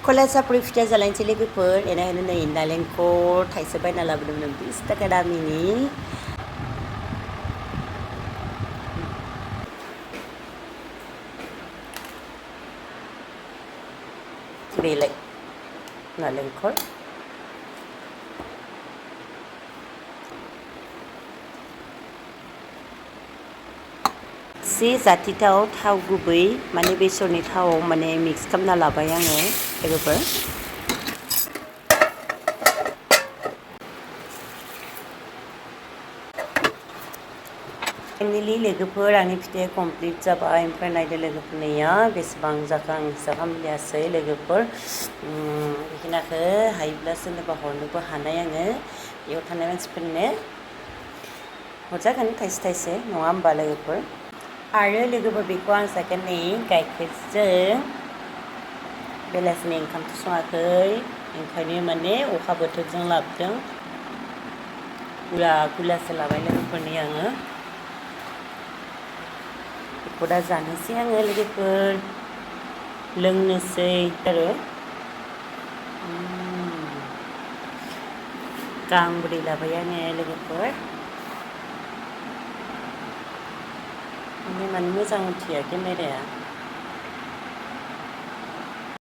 खला साफ्रि फिथा जालायनोसै लोगोफोर एनायनो नै नालेंखर थाइसे बायना लाबोदोंमोन 20 थाखा दामिनि बेलाय नालेंखर से जाथिथाव थाव गुबै माने बेसरनि थावआव माने मिक्स खालामना लाबाय आङो लोगोफोर फाइनालि लोगोफोर आंनि फिथाया कमप्लिट जाबाय ओमफ्राय नायदो लोगोफोरनिया बेसेबां जाखो आं हिसाब खालामलियासै लोगोफोर बेखिनिखौ हायोब्ला सोरनोबा हरनोबो हानाय आङो बेयाव थानाय मानसिफोरनो हरजागोन थाइसे थाइसे नङा होमबा लोगोफोर आरो लोगोफोर बेखौ आं जागोन नै गाइखेरजों बेलासिनि ओंखामथ' सङाखै ओंखायनो माने अखा बोथोरजों लाबोदों गुलासो लाबाय लोगोफोरनि आङो बेखौ दा जानोसै आङो लोगोफोर लोंनोसै आरो गांब्रै लाबाय आङो लोगोफोर माने मोजां उथिया केमेराया